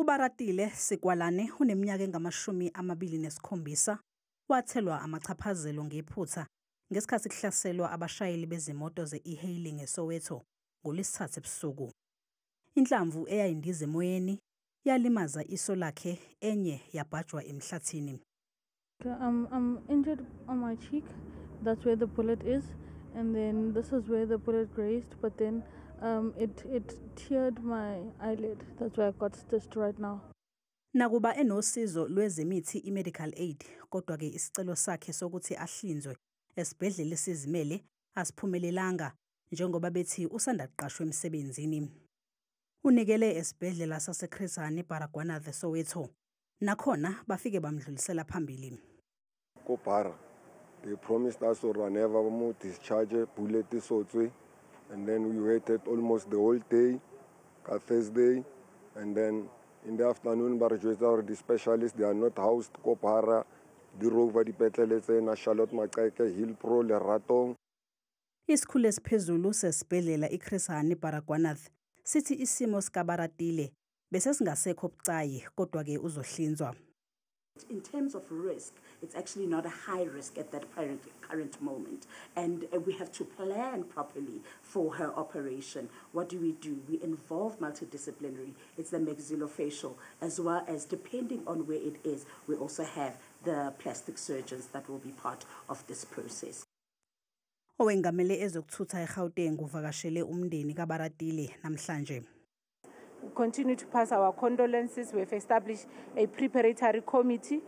UBaratile Sikwalane uneminyaka engama-27, wathelwa amachaphazelo ngephutha ngesikhathi kuhlaselwa abashayeli bezimoto ze-e-hailing eSoweto ngoLwesithathu ebusuku. Inhlamvu eyayindiza emoyeni yalimaza iso lakhe, enye yabhajwa emhlathini. I'm injured on my cheek. That's where the bullet is. And then this is where the bullet grazed, but then it teared my eyelid. That's why I got stitched right now. Nakuba enosizo lwezemithi i-medical aid, kodwa-ke isicelo sakhe sokuthi ahlinzwe esibhedlela esizimele asiphumelelanga, njengoba bethi usanda kuqashwa emsebenzini. Unikele esibhedlela saseChris Hani Baragwanath eSoweto. Nakhona bafike bamdlulisela phambili. Ko Bara they promised us or never mo discharge bullet sotswe, and then we waited almost the whole day ka Thursday, and then in the afternoon ba re jwetsa gore di-specialist, they are not housed ko Bara, di rover dipetlele tsena, Charlotte Maxeke, Hillbrow, Leratong. Isikhulu esiphezulu sesibhedlela iChris Hani Baragwanath sithi isimo sikaBaratile bese singasekho bucayi, kodwa-ke uzohlinzwa. In terms of risk, it's actually not a high risk at that current moment. And we have to plan properly for her operation. What do? We involve multidisciplinary. It's the maxillofacial, as well as, depending on where it is, we also have the plastic surgeons that will be part of this process. Owengamele ezokuthutha eGauteng uvakashele umndeni kaBaratile namhlanje. We continue to pass our condolences. We've established a preparatory committee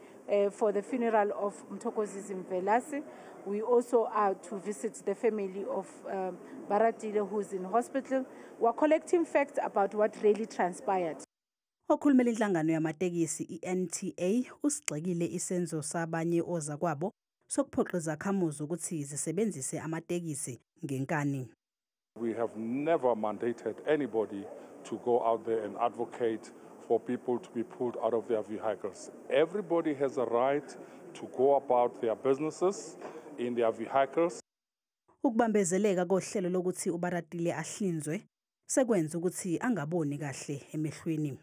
for the funeral of Mthokozisi Mvelase. We also are to visit the family of Baratile, who's in hospital. We're collecting facts about what really transpired. Okhulumela inhlangano yamatekisi i-NTA usigxekile isenzo sabanye ozakwabo sokuphoqa izakhamuzi ukuthi zisebenzise amatekisi ngenkani. We have never mandated anybody to go out there and advocate for people to be pulled out of their vehicles. Everybody has a right to go about their businesses in their vehicles. Ukubambezeleka kohlelo lokuthi uBaratile ahlinzwe sekwenza ukuthi angaboni kahle emehlweni.